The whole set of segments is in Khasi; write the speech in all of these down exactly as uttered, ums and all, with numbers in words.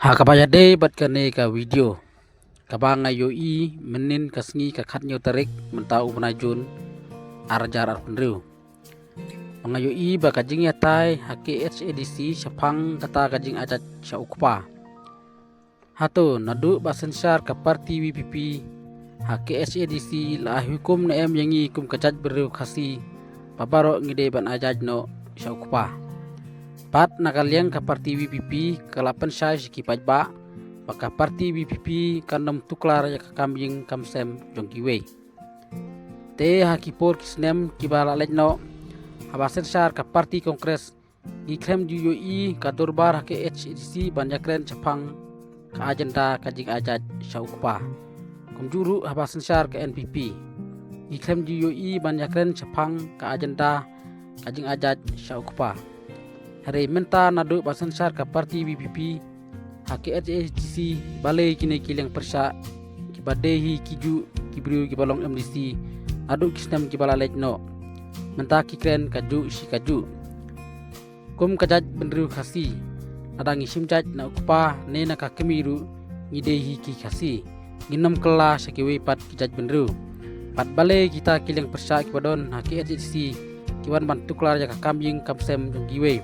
Ha kaba ïadei bad kane ka video, kaba nga ïohi mynnin ka sngi ka khatnïew tarik mynta u bnai Jun ar hajar arphew hynriew. Ba nga ïohi ba ka jingïatai ha K H A D C shaphang kata ka jingajaid sha u kpa. Hato naduh ba synshar ka parti V P P ha K H A D C la ai hukum ne em ïa ngi kum ka jaitbynriew Khasi ba baroh ngi dei ban ajaid noh sha u kpa. Pat na ka liang ka parti V P P ka la pynshai sha ki paidbah ba ka parti V P P kan ym tuklar ïa ka kam ïing kam sem jong kiwei. Te ha ki por ki snem kiba la leit noh, haba synshar ka parti Congress, ngi khlem ju ïohi ka dorbar ha K H A D C ban ïakren shaphang ka agenda ka jingajaid sha u kpa. Kumjuh ruh haba synshar ka N P P, ngi khlem ju ïohi ban ïakren shaphang ka agenda ka jingajaid sha u kpa. Hynrei mynta naduh ba synshar ka parti V P P ha K H A D C, balei kine ki liang pyrshah kiba dei hi kijuh ki briew kiba long M D C naduh ki snem kiba la leit noh, mynta ki kren kajuh shi kajuh. Kum ka jaitbynriew Khasi, lada ngi shim jait na u kpa ne na ka kmie ruh, ngi dei hi ki Khasi. Ngin ym kylla sha kiwei pat ki jaitbynriew. Pat balei kita ki liang pyrshah kiba don ha K H A D C ki wan ban tuklar ïa ka kam ïing kam sem jong kiwei?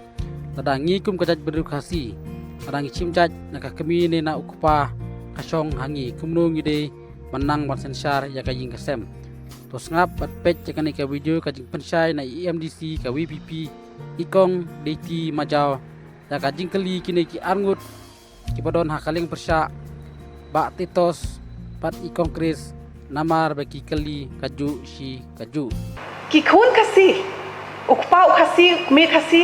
Lada ngi kum ka jaitbynriew Khasi, lada ngi shim jait na ka kmie ne na u kpa ka shong ha ngi, kumno ngi dei ban nang ban synshar ïa ka ïing ka sem? To sngap bad peit ïa kane ka video ka jingpynshai na i M D C ka V P P, i Kong Deiti Majaw, ïa ka jingkylli kine ki arngut kiba don ha ka liang pyrshah, Bah Titos bad i Kong Chris, namar ba ki kylli kajuh shi kajuh. Ki khun Khasi, u kpa u Khasi, u kmie Khasi,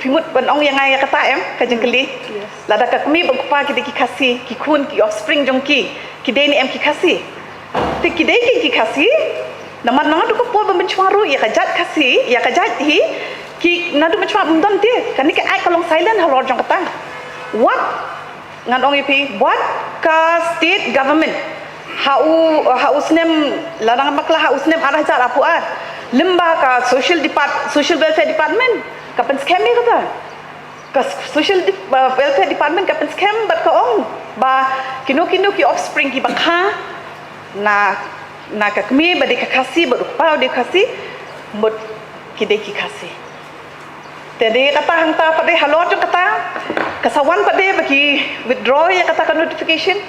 phi mut ban ong ïa nga ïa kata em, ka jingkylli. Yes. Lada ka kmie bad u kpa ki dei ki Khasi, ki khun, ki offspring jong ki, ki dei ne em ki Khasi? Te ki dei ki, ki Khasi, namar naduh ka por ba mynshwa ruh ïa ka jait Khasi, ïa ka jait hi, ki naduh mynshwa ym don te, kane ka act ka long silent halor jong kata. Wat, ngan ong ïa phi, wat ka state government ha u, ha u snem, lada ngam bakla ha u snem ar hajar arphew ar, lyngba ka social depart-, social welfare department ka pynskhem ïa kata. Ka social dep-, uh, welfare department ka pynskhem bad ka ong ba kino kino ki offspring kiba kha na, na ka kmie ba dei ka Khasi bad u kpa u dei Khasi, mut ki dei ki Khasi. Te dei kata hangta pat dei halor jong kata ka sa wan pat dei ba ki withdraw ïa kata ka notification.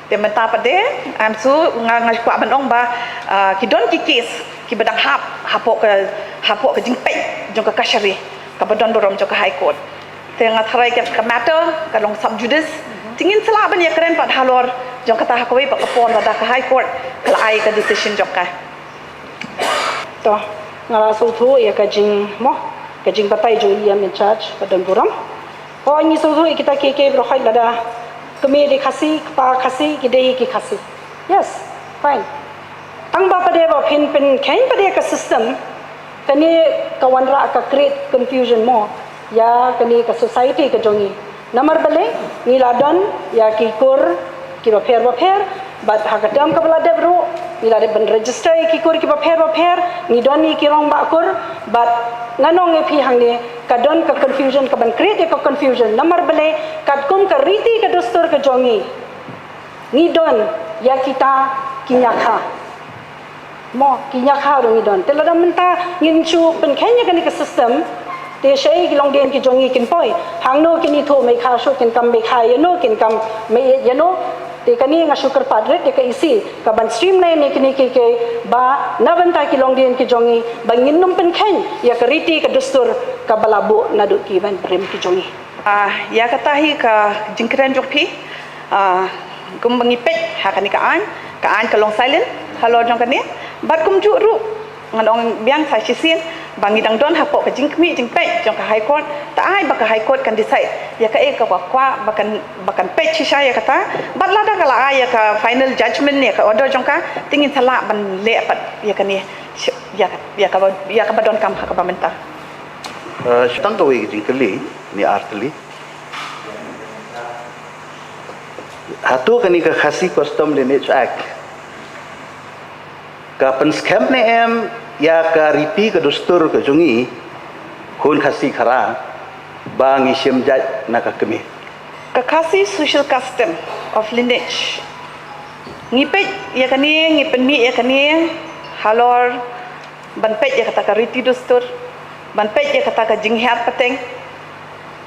Te mynta pat dei, I'm so, nga, nga kwah ban ong ba, ah, ki don ki case kiba dang hap hapoh ka, hapoh ka jingpeit jong ka kashari kaba don burom jong ka High Court. Te nga tharai ka, ka matter ka long sub judice. Te ngin sa lah ban ïakren pat halor jong kata ha kawei pat ka por lada ka High Court ka la ai ka decision jong ka. To, nga la sngewthuh ïa ka jing, mo, ka jingbatai jong i E M in charge ba don burom. Ho, ngi sngewthuh ïa kita kiei kiei baroh, lada kmie dei Khasi, kpa Khasi, ki dei ki Khasi. Yes, fine. Tang ba pat dei ba phin pynkheiñ pat dei ka system, kane ka wanrah ka create confusion mo ïa kane ka society ka jong ngi. Namar balei, ngi la don ïa ki kur kiba pher ba pher, bad ha ka term kaba la dep ruh ngi la dep ban register ïa ki kur kiba pher ba pher, ngi don ïa ki rangbah kur, bad ngan ong ïa phi hangne, ka don ka confusion, ka ban create ïa ka confusion. Namar balei, katkum ka riti ka dustur ka jong ngi, ngi don ïa kita ki ñiakha. Mo, ki ñiakha ruh ngi don. Te lada mynta ngin shu pynkheiñ ïa kane ka system, te shaei ki longdien ki jong ngi kin poi? Hangno kin ïathuh, mei kha shuh kin kam mei kha ïano, kin kam mei ïeit ïano. Te kane nga shu kyrpad rit ïa ka E C ka ban streamline ïa kine kiei kiei, ba na bynta ki longdien ki jong ngi, ba ngin ym pynkheiñ ïa ka riti ka dustur kaba la buh naduh ki ban rim ki jong ngi. Ah, ïa kata hi ka jingkren jong phi. Ah, kumba ngi peit ha kane ka aiñ, ka aiñ ka long silent halor jong kane. Bad kumjuh ruh ngan ong biang sa shisien ba ngi dang don hapoh ka jingkhmih jingpeit jong ka High Court. Ta ai ba ka High Court kan decide ïa kaei kaba kwah ba kan, ba kan peit shisha ïa kata. Bad lada ka la ai ïa ka final judgment, ïa ka order jong ka, te ngin sa lah ban leh pat ïa kane, ïa ka, ïa kaba, ïa kaba donkam ha kaba mynta. Eh, tang kawei ka jingkylli, ne ar tylli. Hato kane ka Khasi Custom Lineage Act ka pynskhem ne em ïa ka riti ka dustur ka jong ngi, khun Khasi Khara, ba ngi shim jait na ka kmie? Ka Khasi social custom of lineage. Ngi peit ïa kane, ngi pynmih ïa kane halor ban peit ïa kata ka riti dustur, ban peit ïa kata ka jinghiar pateng.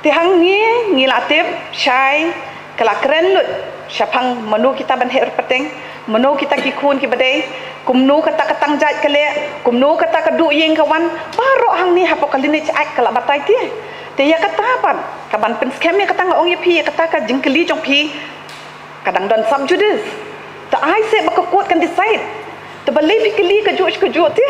Te hangne ngi la tip shai ka la kren lut shaphang mano kita ban hiar pateng, mano kita ki khun ki ba dei, kumno kata ka tang jait ka leh, kumno kata ka duh ïing ka wan, baroh hangne hapoh ka Lineage Act ka la batai te. Te ïa kata pat, ka ban pynskhem ïa kata, nga ong ïa phi, ïa kata ka jingkylli jong phi ka dang don sub judice. Te ai se ba ka court kan decide. Te balei phi kylli kajuh kajuh te?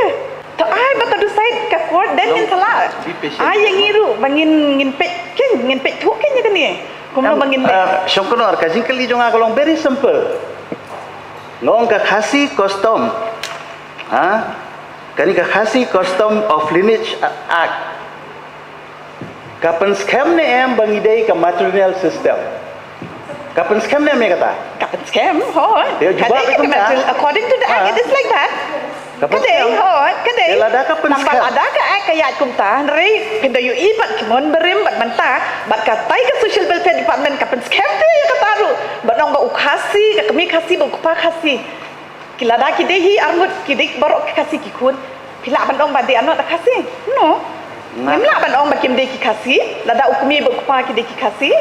Te ai ba ka decide ka court, then ngin sa lah. Ai ïa ngi ruh ba ngin, ngin peit keiñ, ngin peit thuh keiñ ïa kane. Kumno ba ngin leh. Ah, Shongknor, ka jingkylli jong nga ka long very simple. Nga ong ka Khasi Custom, ha? Kane ka Khasi Custom of Lineage Act, ka pynskhem ne em ba ngi dei ka matrilineal system? Ka pynskhem ne em ïa kata? Ka pynskhem, hooid. According to the Act, it is like that. Ka dei, hooid, ka dei. Lada ka pynskhem, lada ka Act ka ïaid kumta, hynrei phin da ïohi bad ki mon barim bad mynta, bad katai ka Social Welfare Department ka pynskhem te ïa kata ruh. Ban ong ba u Khasi, ka kmie Khasi bad u kpa Khasi. Ki lada ki dei hi arngut, ki dei baroh ki Khasi ki khun. Phi lah ban ong ba they are not a Khasi? No. Ngim lah ban ong ba kim dei ki Khasi lada u kmie bad u kpa ki dei ki Khasi.